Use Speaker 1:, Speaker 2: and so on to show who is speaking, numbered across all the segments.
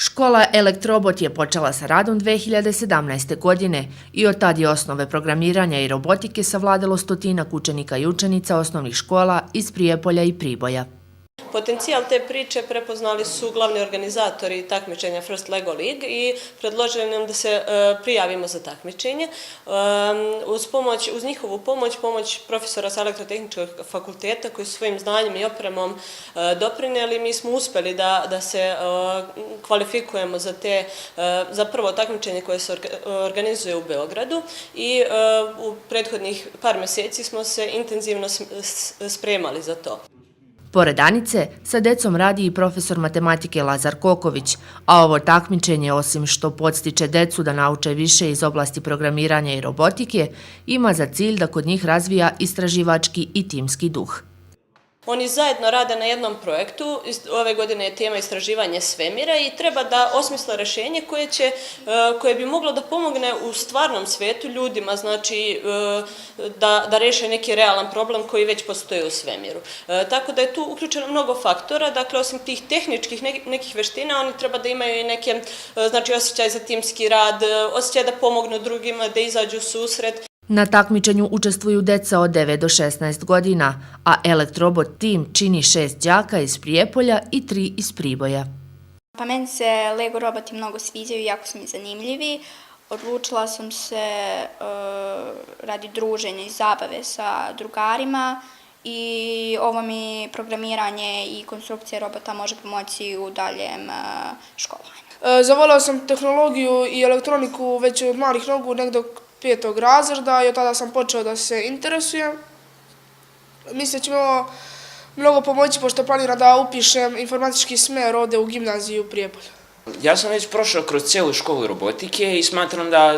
Speaker 1: Škola Elektrobot je počela sa radom 2017. godine i od tad je osnove programiranja i robotike savladalo stotinak učenika i učenica osnovnih škola iz Prijepolja i Priboja.
Speaker 2: Potencijal te priče prepoznali su glavni organizatori takmičenja First Lego League i predložili nam da se prijavimo za takmičenje. Uz njihovu pomoć profesora sa Elektrotehničkog fakulteta koji su svojim znanjem i opremom doprinijeli, mi smo uspjeli da se kvalifikujemo za prvo takmičenje koje se organizuje u Beogradu i u prethodnih par mjeseci smo se intenzivno spremali za to.
Speaker 1: Pored Anice, sa decom radi i profesor matematike Lazar Koković, a ovo takmičenje, osim što podstiče decu da nauče više iz oblasti programiranja i robotike, ima za cilj da kod njih razvija istraživački i timski duh.
Speaker 2: Oni zajedno rade na jednom projektu, ove godine je tema istraživanje svemira i treba da osmisle rješenje koje bi moglo da pomogne u stvarnom svetu ljudima, znači da reše neki realan problem koji već postoji u svemiru. Tako da je tu uključeno mnogo faktora, dakle osim tih tehničkih nekih veština, oni treba da imaju i neke, znači osjećaj za timski rad, osjećaj da pomognu drugima, da izađu u susret.
Speaker 1: Na takmičenju učestvuju deca od 9 do 16 godina, a Elektrobot tim čini 6 đaka iz Prijepolja i 3 iz Priboja.
Speaker 3: Pa meni se Lego roboti mnogo sviđaju, jako su mi zanimljivi. Odlučila sam se radi druženja i zabave sa drugarima i ovo mi programiranje i konstrukcija robota može pomoći u daljem školovanju.
Speaker 4: Zavolao sam tehnologiju i elektroniku već od malih nogu, negdje 5. razreda i od tada sam počeo da se interesujem. Mislim da će mi ovo mnogo pomoći pošto planiram da upišem informatički smer ovdje u gimnaziju u Prijepolju.
Speaker 5: Ja sam već prošao kroz cijelu školu robotike i smatram da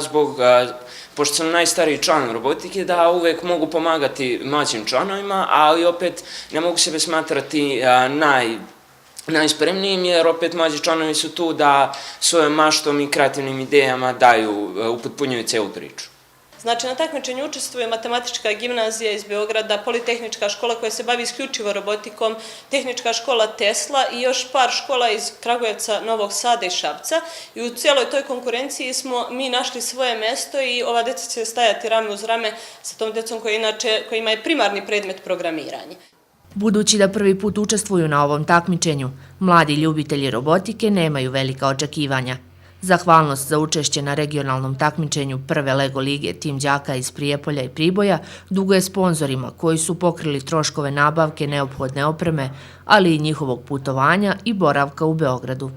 Speaker 5: pošto sam najstariji član robotike, da uvek mogu pomagati mlađim članovima, ali opet ne mogu sebe smatrati najspremnijim, jer opet mlađi članovi su tu da svojom maštom i kreativnim idejama upotpunjuju celu priču.
Speaker 2: Znači, na takmičenju učestvuje Matematička gimnazija iz Beograda, Politehnička škola koja se bavi isključivo robotikom, Tehnička škola Tesla i još par škola iz Kragujevca, Novog Sada i Šapca. I u cijeloj toj konkurenciji smo mi našli svoje mesto i ova deca će stajati rame uz rame sa tom decom koja ima i primarni predmet programiranje.
Speaker 1: Budući da prvi put učestvuju na ovom takmičenju, mladi ljubitelji robotike nemaju velika očekivanja. Zahvalnost za učešće na regionalnom takmičenju prve Lego lige tim đaka iz Prijepolja i Priboja duguje sponzorima koji su pokrili troškove nabavke neophodne opreme, ali i njihovog putovanja i boravka u Beogradu.